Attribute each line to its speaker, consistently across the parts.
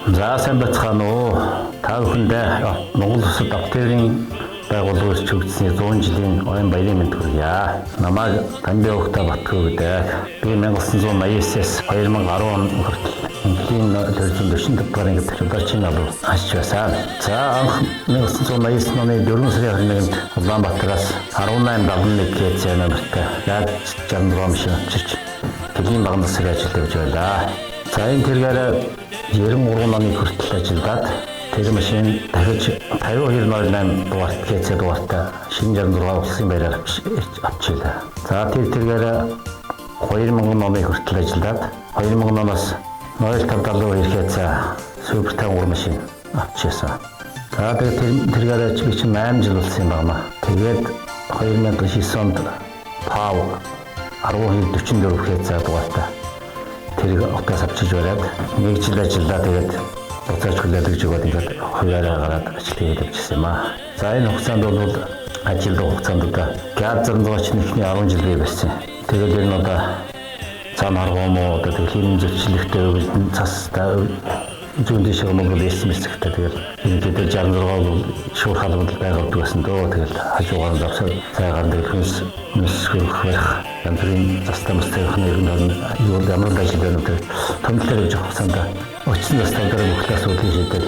Speaker 1: За, сайн байцгаана уу. Та бүхэндээ Монгол Улсад Автотээврийн байгууллага үүсч хөгжсөний 100 жилийн оюун баярын мэнд хүргье. Намайг Дамби Угта Батгөө гэдэг. Би 1989-ээс 2010 он хүртэл Англиийн 245 дугаар ангид жолоочийн алуу хашиж байсан. За, анх 1989 оны 4 сарын 21-нд Улаанбаатараас 1871 КЦ номертой ГАЗ 66 машин авчирч Тэлийн баган засаг ажилд явж байлаа. За, энэ тэргээр 93 оны хүртэл ажиллаад тэр машин дахиж 5208 дугаарт КЦ дугаартай шинэ 66 улсын баяраар авчийлаа. За, тэр тэргээр 2000 оны хүртэл ажиллаад 2000 оноос 0572 КЦ супер 53 машин авчижсэн. За, тэгээд тэр тэргээр би чинь 8 жил болсон юм байна. Тэгээд 2009 онд ПАВ 1244 КЦ дугаартай тэрийг отоос авчиж бариад нэг жил ажиллаа, тэгээд буцааж хүлээлгэж өгөөд ингээд хувиараа гараад ажил хийгээд явчихсан юм аа. За, энэ хугацаанд бол ажилд хугацаанд одоо ГАЗ 66 чинь эхний 10 жил бий байсан. Тэгээд ер нь одоо зам харгуй мó одоо тэгэл хэм зөрчилөлттэй өвөлдөн цастай зүүн тийш Монгол ирсэн мэсэгтэй, тэгэл ерөнхийдөө 66 бол шүүр халамжлал байгаад байсан дөө. Тэгэл хажуугаар нь давсаа цайгаар тэгэл хүнс мэс хөрөх барих янз бүрийн застай мастай явах нь ер нь юу ямар л ажил байна вэ, томдлоор явж явах хугацаанд очсон застав дээр мөхлөөс үлийн шийдэл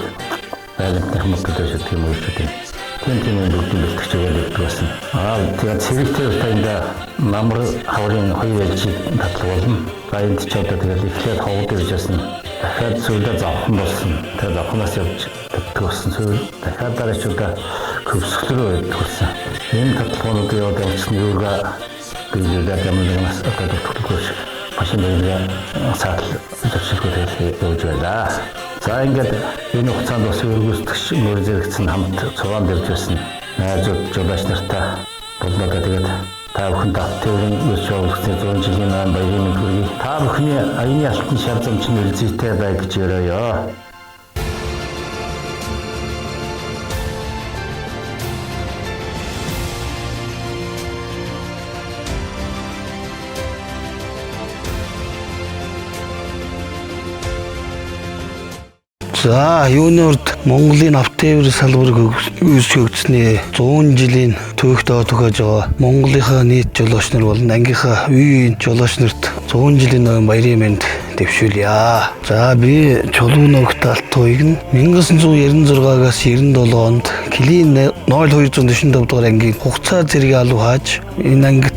Speaker 1: байлантны хамгаалалт шийдэх юм уу гэдэг. Тийм тийм юм бүгдийг бэлтгэж өгöd явдаг байсан. Аа, тэгээд цэрэгтэй танда намар хаврын хоёр ээлжийг татлаг болно. За, энд ч одоо тэгэл эхлээд ховд ирж байсан. Дахиад сүүлдээ завхан болсон. Тэгээд завхнаас явж татдаг болсон. Сүүл дахиад дараачудаа көвсгөл рүү явдаг болсон. Энэ татлагууд яваад явчихсан юугаа биелүүлээд ямар нэгэн одоо дутагдaltaгүй шиг машин баялгаа саатал зөрчилгүй тэгэл явж байлаа. За, ингээд энэ хугацаанд бас өргөсдөгч мөр зэрэгцэн хамт цугаанд явж байсан найзууд жолооч нартай боллоо. Тэгээд та бүхэнд Автотээврийн үүсч байгуулагдсаны 100 жилийн маань баярын мэнд хүргэе. Та бүхний аяны алтан шар зам чинь үлзийтэй бай гэж өрөөё.
Speaker 2: За, юуны урд Монголын автотээвэр салбарыг үүсгэж хөгжсөний 100 жилийн түүхт тохиож байгаа Монголынхаа нийт жолооч нар болон ангийнхаа үеийн жолооч нарт 100 жилийн ноён баярын мэнд дэвшүүлье. За, би Чулуу ногт Алтуйг нь 1996-аас 97 онд Клийн 0245 дугаар ангийн хугацаа зэрэг алуу хааж энэ ангид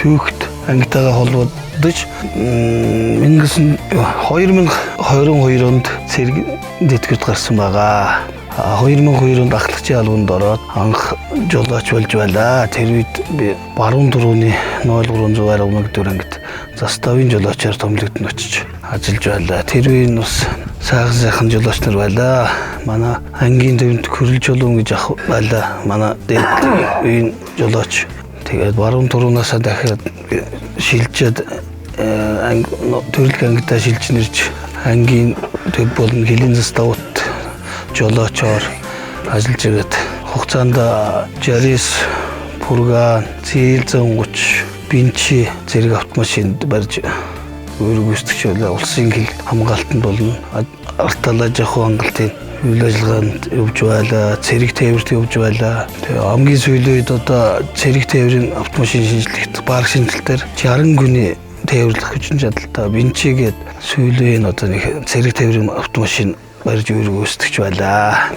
Speaker 2: түүхт ангитайгаа холбогдож 2022 онд цэрэг тэтгэврт гарсан байгаа. 2002 онд ахлагчийн албанд ороод анх жолооч болж байлаа. Тэр үед би баруун дөрөвний 0300 4 ангид заставын жолоочоор томилогдсон очиж ажиллаж байлаа. Тэр үе нь бас сайхан сайхан жолооч нар байлаа. Манай ангийн төвөнд Хөрөл жолоон гэж ах байлаа. Манай дээд үеийн жолооч. Тэгээд баруун туруунасаа дахиад шилжээд төрлөх ангидаа шилж нэрж ангийн төв болон хөлийн заставууд жолоочоор ажиллаж байгаад хугацаанд 69 Пурган, Зээл 130, Бинчи зэрэг автомашинд барьж өөрөг үүсгэж байлаа. Улсын хил хамгаалтанд болно. Арталаа жахуу хангалтын үйл ажиллагаанд явж байлаа. Цэрэг тээвэрт явж байлаа. Тэгээ хамгийн сүүлийн үед одоо цэрэг тээврийн автомашин шинжлэхт барк шинжилтээр 60 гүний тээвэрлэх хүчин чадалтай Бинчигээд сүүлийн одоо нэг цэрэг тээврийн автомашин барьж өөрөг үүсгэж байлаа.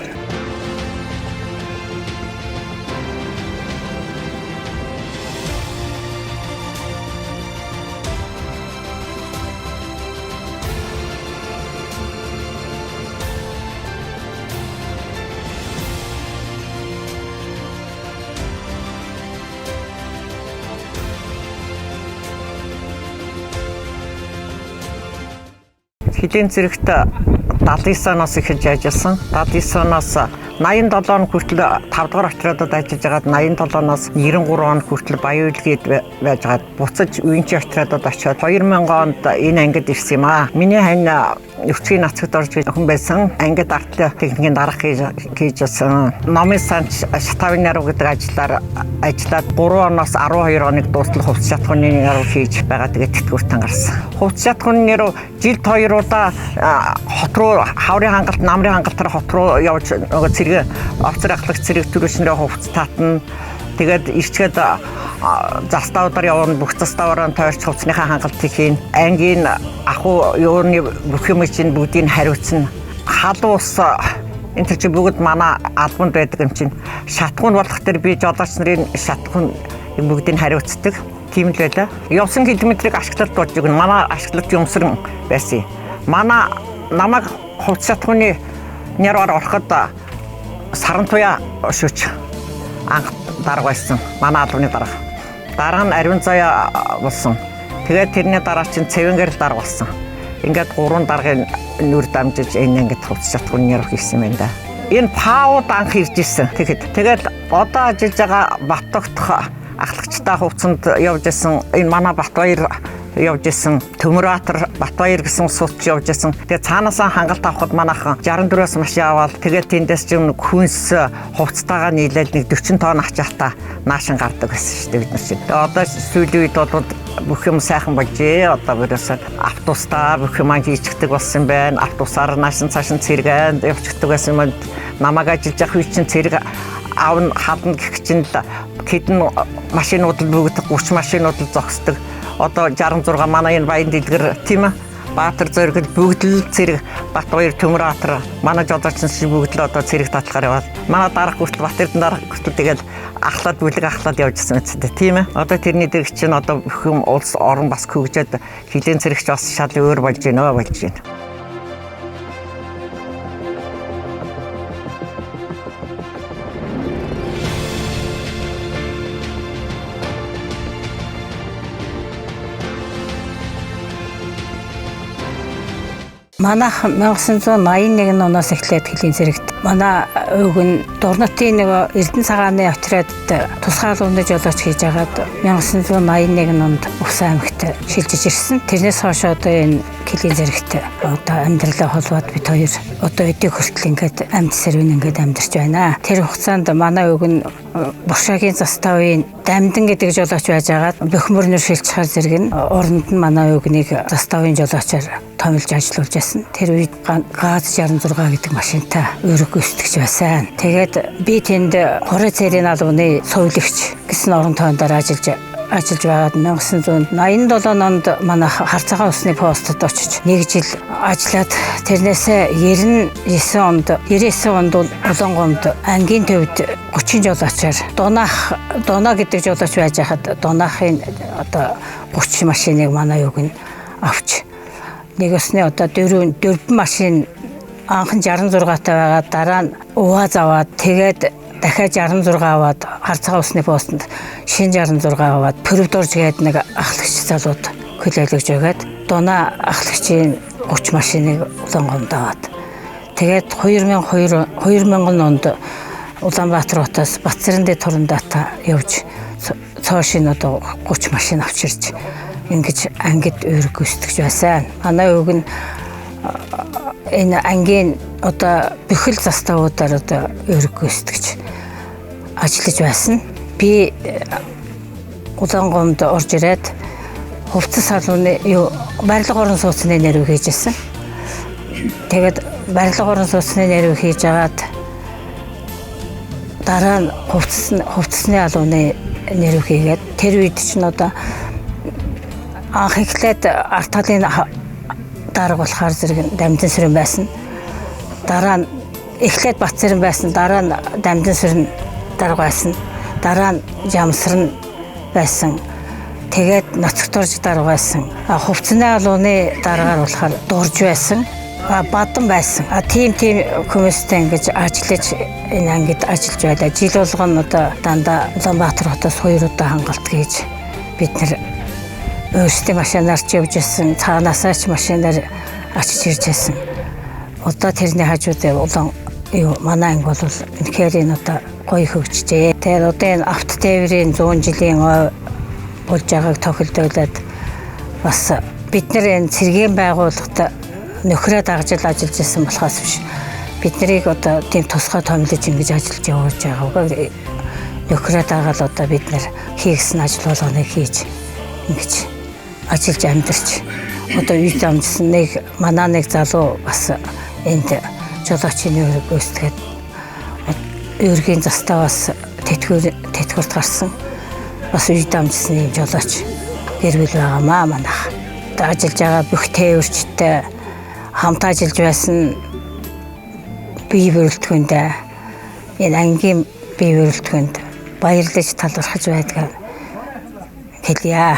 Speaker 3: Хөлийн зэрэгт 79 оноос эхэлж ажилласан. 79 оноос 87 он хүртэл 5 дугаар отрядад ажиллаж байгаад 87-оноос 93 он хүртэл Баян-Үйлгээд байж байгаад буцаж Үенчи отрядад очиод 2000 онд энэ ангид ирсэн юм аа. Миний хань өвчгийн нацагт орж хүн байсан. Ангид артлын техникийн дарга хийж байсан. Номын санч шатавын наруу гэдэг ажиллаар ажиллаад 3 оноос 12 оныг дуустал хувцас шатхууны наруу хийж байгаа. Тэгээд тэтгэвртэн гарсан. Хувцас шатхууны наруу жилд 2 удаа хот руу хаврын хангалт, намрын хангалтаар хот руу явж нөгөө цэрэг офицер ахлагч цэрэг төрөчнөрөө хувцас татна. Тэгээд ирчгээд заставаар явна, бүх заставаараа тойрч хувцсныхаа хангалтыг хийн. Ангийн ахуй юуны бүх юм чинь бүгдийг хариуцна. Халуун ус энэ төр чи бүгд манай албанд байдаг юм чинь. Шатхуун болох тэр би жолооч нарын шатхуун бүгдийг хариуцдаг. Тийм л байлаа. Явсан километрийг ашиглалт болж өгнө. Манай ашиглалт юмсран байсан. Манай намайг хувцас шатхууны нярвар ороход Сарантуяа шүч анх дарга байсан. Манай албаны дарга. Дараа нь Ариун заяа болсон. Тэгээд тэрний дараа чинь Цэвэнгэрэл дарга болсон. Ингээд гурван даргын нүр дамжиж энэ ангид хувцас шатхууны нярв хийсэн юм байна да. Энэ ПАУд анх ирж исэн. Тэгэхэд тэгээд одоо ажиллаж байгаа Баттогт ахлагчтай хувцсанд явж исэн. Энэ манай Батбаяр явж исэн. Төмөрбаатар Батбаяр гэсэн сууч явж исэн. Тэгээд цаанаасаа хангалт авахд манайхан 64-өөс машин аваад тэгээд тэндээс чинь хүнс хувцастайгаа нийлээл нэг 40 тонн ачаалтаа наашин гардаг байсан шүү дээ бид нар чинь. Тэгээд одоо сүүлийн үед бол бүх юм сайхан болжээ. Одоо бүрээс автобустаа бүх юм хийчихдэг болсон байна. Автобусаар наашин цаашин цэргээд явчихдаг байсан юм. Намайг ажиллаж явах үе чинь цэрэг аавна хална гэх чинь л хэдэн машинууд л бүгд 30 машинууд л зогсдог. Одоо 66 манай энэ баян дэлгэр тийм ээ. Баатар зөргөл бүгд л цэрэг Батбаяр Төмөрбаатар манай жолооч шиг бүгд л одоо цэрэг татлахаар яваад манай дарга хүртэл Бат-Эрдэнэ дарга хүртэл тэгэл ахлаад бүлэг ахлаад явж ирсэн мэт тийм ээ. Одоо тэрний дэрэг чинь одоо бүх юм улс орон бас хөгжөөд хилийн цэрэгч бас шал өөр болж байна болж байна.
Speaker 4: Манайх 1981 оноос эхлээд хөлийн зэрэгт манай өвг нь Дурнатын нэг Эрдэнэ цагааны отрядд тусгай албаны жолооч хийж агаад 1981 онд Өвс аймагт шилжиж ирсэн. Тэрнээс хойш одоо энэ хөлийн зэрэгт одоо амьдралаа холбоод бид хоёр одоо өдийг хүртэл ингээд амьд сэрвэн ингээд амьдарч байна. Тэр хугацаанд манай өвг нь Буршаагийн заставын Дамдан гэдэг жолооч байж агаад бөхмөрнөр шилжихаар зэрэг нь оронд нь манай өвгнийг заставын жолоочоор томилж ажиллуулж байсан. Тэр үед ГАЗ 66 гэдэг машинтай өрөг гүйцэтгэж байсан. Тэгээд би тэнд Хурай цэрийн албаны сувилагч гэсэн орон тоонд ажиллаж байгаад 1987 онд манай Харцаагаан усны постод очиж нэг жил ажиллаад тэрнээсээ 99 онд Улаангомд ангийн төвд 30 жолоочоор Дунаа гэдэг жолооч байж хахад Дунаахын одоо 30 машиныг манай юг нь авч нэг өсний одоо дөрвөн машин анхан 66-тай байгаа, дараа нь УАЗ аваад тэгээд дахиад 66 аваад Харцаагаан усны постонд шинэ 66 аваад Пүрвдорж гээд нэг ахлагч залууд хөлөөлөж өгөөд Дунаа ахлагчийн 30 машиныг Улаангомд аваад тэгээд 2000 онд Улаанбаатар хотоос Батцэрэнтэй Турандата явж цоошин одоо 30 машин авчирч ингэж ангид өрг гүйцэтгэж байсан. Манай өвг нь энэ ангийн одоо бүхэл заставуудаар одоо өрг гүйцэтгэж ажиллаж байсан. Би Улаангомд орж ирээд хувцас салууны барилга орон сууцны нэрв хийж байсан. Тэгээд барилга орон сууцны нэрв хийж агаад дараа нь хувцасны алууны нэрв хийгээд тэр үед чинь одоо анх эхлээд арт талын дарга болохоор зэрэг Дамдан сүрэн байсан. Дараа нь эхлээд Бат цэрэн байсан, дараа нь Дамдан сүрэн дарга байсан. Дараа нь Жамсран байсан. Тэгээд Ноцогторж дарга байсан. Хувцсны алууны даргаар болохоор Дурж байсан. Бадан байсан. Тийм хүмүүстэй ингэж ажиллаж энэ ангид ажиллаж байлаа. Жил болгон одоо дандаа Улаанбаатар хотоос 2 удаа хангалт хийж бид нэр өөрсдийн машинаар ч явж ирсэн, цаанаасаа ч машинаар очиж ирж байсан. Одоо тэрний хажууд улаан Юу манай анги бол үнэхээр энэ одоо гоё хөгжжээ. Тэгээд одоо энэ авто тээврийн 100 жилийн ой болж байгааг тохиолдуулаад бас бид нар энэ цэргийн байгууллагт нөхрөө дагжил ажиллаж исэн болохоос биш бид нарыг одоо тийм тусгай томилож ингэж ажиллаж явуулж байгаа. Нөхрөө дагаад одоо бид нар хийгсэн ажил болгоныг хийж ингэж ажиллаж амьдарч одоо үе дамжсан нэг манай нэг залуу бас энд жолоочийн үүрэг гүйцэтгээд үүргийн застаа бас тэтгэврт гарсан бас үе дамжсан юм жолооч гэр бүл байгаамаа манайх. Одоо ажиллаж байгаа бүх тээвэрчтэй хамт ажиллаж байсан бие бүрэлдэхүүндээ энэ ангийн бие бүрэлдэхүүнд баярлаж талархаж байдгаа хэлье.